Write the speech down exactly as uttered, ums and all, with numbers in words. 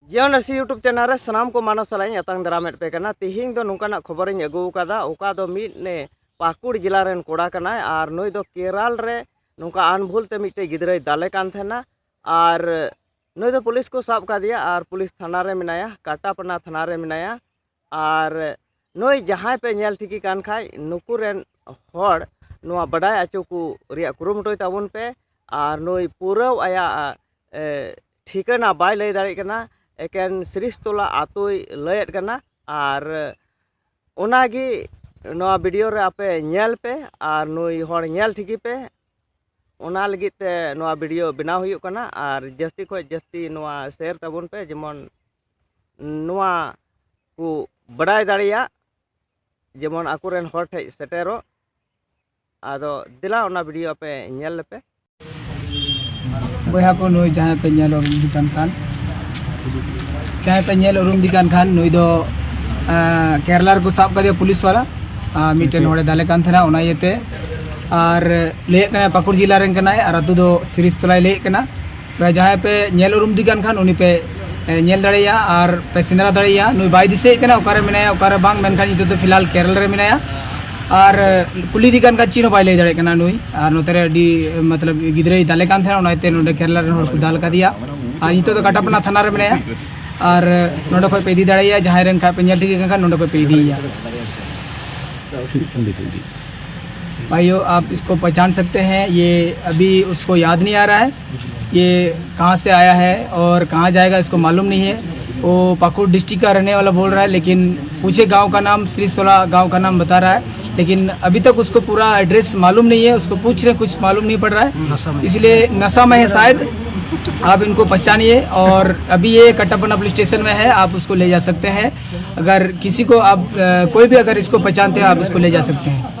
ᱡᱤᱭᱚᱱ ᱨᱟᱹᱥᱤ YouTube channel ᱨᱮ ᱥᱟᱱᱟᱢ ᱠᱚ ᱢᱟᱱᱚ ᱥᱟᱞᱟᱜ ᱤᱧ ᱟᱛᱟᱝ ᱫᱟᱨᱟᱢᱮᱫ ᱯᱮ ᱠᱟᱱᱟ᱾ ᱛᱤᱦᱤᱧ ᱫᱚ ᱱᱚᱝᱠᱟᱱᱟᱜ ᱠᱷᱚᱵᱚᱨᱤᱧ ᱟᱹᱜᱩ ᱟᱠᱟᱫᱟ, ᱚᱠᱟ ᱫᱚ ᱢᱤᱫ ᱱᱮ ᱯᱟᱹᱠᱩᱲ ᱡᱮᱞᱟ ᱨᱮᱱ ᱠᱚᱲᱟ ᱠᱟᱱᱟᱭ ᱟᱨ ᱱᱩᱭ ᱫᱚ ᱠᱮᱨᱟᱞ ᱨᱮ ᱱᱚᱝᱠᱟ ᱟᱱᱵᱷᱩᱞ ᱛᱮ ᱢᱤᱫᱴᱮᱡ ᱜᱤᱫᱽᱨᱟᱹᱭ ᱫᱟᱞᱮ ᱠᱟᱱ ᱛᱟᱦᱮᱱᱟ᱾ ᱟᱨ ᱱᱩᱭ ᱫᱚ ᱯᱩᱞᱤᱥ ᱠᱚ ᱥᱟᱵ ᱠᱟᱫᱮᱭᱟ ᱟᱨ ᱯᱩᱞᱤᱥ ᱛᱷᱟᱱᱟ ᱨᱮ ᱢᱮᱱᱟᱭᱟ, ᱠᱟᱴᱟᱯᱟᱱᱟ ᱛᱷᱟᱱᱟ ᱨᱮ ᱢᱮᱱᱟᱭᱟ᱾ ᱟᱨ ᱱᱩᱭ ᱡᱟᱦᱟᱸᱭ ᱯᱮ ᱧᱮᱞ ᱴᱷᱤᱠᱮ ᱠᱟᱱ ᱠᱷᱟᱡ, ᱱᱩᱠᱩ ᱨᱮᱱ ᱦᱚᱲ ᱱᱚᱣᱟ ᱵᱟᱰᱟᱭ ᱦᱚᱪᱚ ᱠᱚ ᱨᱮᱭᱟᱜ ᱠᱩᱨᱩᱢᱩᱴᱩᱭ ᱛᱟᱵᱚᱱ ᱯᱮ᱾ ᱟᱨ ᱱᱩᱭ ᱯᱩᱨᱟᱹᱣ ᱟᱭᱟᱜ, ᱮ, ᱴᱷᱤᱠᱟᱹᱱᱟ ᱵᱟᱭ ᱞᱟᱹᱭ ᱫᱟᱲᱮᱭᱟᱜ ᱠᱟᱱᱟ, ᱮᱠᱮᱱ ᱥᱨᱤᱥᱛᱚᱞᱟ ᱟᱛᱳᱭ ᱞᱟᱹᱭᱮᱫ ᱠᱟᱱᱟ᱾ ᱟᱨ ᱚᱱᱟᱜᱮ ᱱᱚᱣᱟ ᱵᱷᱤᱰᱤᱭᱳ ᱨᱮ ᱟᱯᱮ ᱧᱮᱞ ᱯᱮ ᱟᱨ ᱱᱩᱭ ᱦᱚᱲ ᱧᱮᱞ ᱴᱷᱤᱠᱮ ᱯᱮ᱾ ᱚᱱᱟ ᱞᱟᱹᱜᱤᱫ ᱛᱮ ᱱᱚᱣᱟ ᱵᱷᱤᱰᱤᱭᱳ ᱵᱮᱱᱟᱣ ᱦᱩᱭᱩᱜ ᱠᱟᱱᱟ᱾ ᱟᱨ ᱡᱟᱹᱥᱛᱤ ᱠᱷᱚᱱ ᱡᱟᱹᱥᱛᱤ ᱱᱚᱣᱟ ᱥᱮᱭᱟᱨ ᱛᱟᱵᱚᱱ ᱯᱮ, ᱡᱮᱢᱚᱱ ᱱᱚᱣᱟ ᱠᱚ ᱵᱟᱰᱟᱭ ᱫᱟᱲᱮᱭᱟᱜ, ᱡᱮᱢᱚᱱ ᱟᱠᱚᱨᱮᱱ ᱦᱚᱲ ᱴᱷᱮᱡ ᱥᱮᱴᱮᱨᱚᱜ᱾ ᱟᱫᱚ ᱫᱮᱞᱟ ᱚᱱᱟ ᱵᱷᱤᱰᱤᱭᱳ ᱟᱯᱮ ᱧᱮᱞ ᱞᱮᱯᱮ᱾ ᱵᱚᱭᱦᱟ ᱠᱚ, ᱱᱩᱭ ᱡᱟᱦᱟᱸᱭ ᱯᱮ ᱧᱮᱞ ᱩᱨᱩᱢ ᱫᱤ ᱠᱟᱱ ᱠᱷᱟᱱ, ᱡᱟᱦᱟᱸᱭ ᱯᱮ ᱧᱮᱞ ᱩᱨᱩᱢ ᱫᱤ ᱠᱟᱱ ᱠᱷᱟᱱ, ᱱᱩᱭ ᱫᱚ ᱟᱸ, ᱠᱮᱨᱟᱞᱟ ᱨᱮᱠᱚ ᱥᱟᱵ ᱠᱟᱫᱮᱭᱟ ᱯᱩᱞᱤᱥ ᱵᱟᱞᱟ᱾ ᱟᱸ, ᱢᱤᱫᱴᱮᱱ ᱦᱚᱲᱮ ᱫᱟᱞᱮ ᱠᱟᱱ ᱛᱟᱦᱮᱱᱟ, ᱚᱱᱟ ᱤᱭᱟᱹᱛᱮ᱾ ᱟᱨ ᱞᱟᱹᱭᱮᱫ ᱠᱟᱱᱟᱭ ᱯᱟᱹᱠᱩᱲ ᱡᱮᱞᱟ ᱨᱮᱱ ᱠᱟᱱᱟᱭ ᱟᱨ ᱟᱹᱛᱩ ᱫᱚ ᱥᱤᱨᱤᱥᱛᱚᱞᱟᱭ ᱞᱟᱹᱭᱮᱫ ᱠᱟᱱᱟ᱾ ᱛᱚᱵᱮ ᱡᱟᱦᱟᱸᱭ ᱯᱮ ᱧᱮᱞ ᱩᱨᱩᱢ ᱫᱤ ᱠᱟᱱ ᱠᱷᱟᱱ, ᱩᱱᱤ ᱯᱮ ᱮ, ᱧᱮᱞ ᱫᱟᱲᱮᱭᱟᱭᱟ ᱟᱨ ᱯᱮ ᱥᱮᱸᱫᱽᱨᱟ ᱫᱟᱲᱮᱭᱟᱭᱟ᱾ ᱱᱩᱭ ᱵᱟᱭ ᱫᱤᱥᱟᱹᱭᱮᱫ ᱠᱟᱱᱟ ᱚᱠᱟᱨᱮ ᱢᱮᱱᱟᱭᱟ, ᱚᱠᱟᱨᱮ ᱵᱟᱝ, ᱢᱮᱱᱠᱷᱟᱱ ᱱᱤᱛᱚᱜ ᱫᱚ ᱯᱷᱤᱞᱦᱟᱞ ᱠᱮᱨᱟᱞᱟ ᱨᱮ ᱢᱮᱱᱟᱭᱟ᱾ ᱟᱨ ᱠᱩᱞᱤ ᱫᱤ ᱠᱟᱱ ᱠᱷᱟᱱ ᱪᱮᱫ ᱦᱚᱸ ᱵᱟᱭ ᱞᱟᱹᱭ ᱫᱟᱲᱮᱭᱟᱜ ᱠᱟᱱᱟ ᱱᱩᱭ᱾ ᱟᱨ ᱱᱚᱛᱮ ᱨᱮ ᱟᱹᱰᱤ, ᱢᱚᱛᱞᱚᱵ, ᱜᱤᱫᱽᱨᱟᱹᱭ ᱫᱟᱞᱮ ᱠᱟᱱ ᱛᱟᱦᱮᱱᱟ, ᱚᱱᱟᱛᱮ ᱱᱚᱰᱮ ᱠᱮᱨᱟᱞᱟ ᱨᱮᱱ ᱦᱚᱲ ᱠᱚ ᱫᱟᱞ ᱠᱟᱫᱮᱭᱟ᱾ ᱟᱨ ᱱᱤᱛᱚᱜ ᱫᱚ ᱠᱟᱴᱟᱯᱟᱱᱟ ᱛᱷᱟᱱᱟ ᱨᱮ ᱢᱮᱱᱟᱭᱟ᱾ ᱟᱨ ᱱᱚᱰᱮ ᱠᱷᱚᱡ ᱯᱮ ᱤᱫᱤ ᱫᱟᱲᱮᱭᱟᱭᱟ, ᱡᱟᱦᱟᱸᱭ ᱨᱮᱱ ᱠᱷᱟᱡ ᱯᱮ ᱧᱮᱞ ᱴᱷᱤᱠ ᱠᱟᱱ ᱠᱷᱟᱱ ᱱᱚᱰᱮ ᱠᱷᱚᱡ ᱯᱮ ᱤᱫᱤᱭᱮᱭᱟ᱾ भाइयों, आप इसको पहचान सकते हैं, ये अभी उसको याद नहीं आ रहा है, ये कहाँ से आया है और कहाँ जाएगा, इसको मालूम नहीं है। वो पाकुड़ डिस्ट्रिक्ट का रहने वाला बोल रहा है, लेकिन पूछे गांव का नाम, श्रीस्तोला गांव का नाम बता रहा है, लेकिन अभी तक उसको पूरा एड्रेस मालूम नहीं है। उसको पूछ रहे, कुछ मालूम नहीं पड़ रहा है, इसलिए नशा में है शायद। आप इनको पहचानिए और अभी ये कटपना पुलिस स्टेशन में है, आप उसको ले जा सकते हैं। अगर किसी को आप, अ, कोई भी अगर इसको पहचानते हैं, आप इसको ले जा सकते हैं।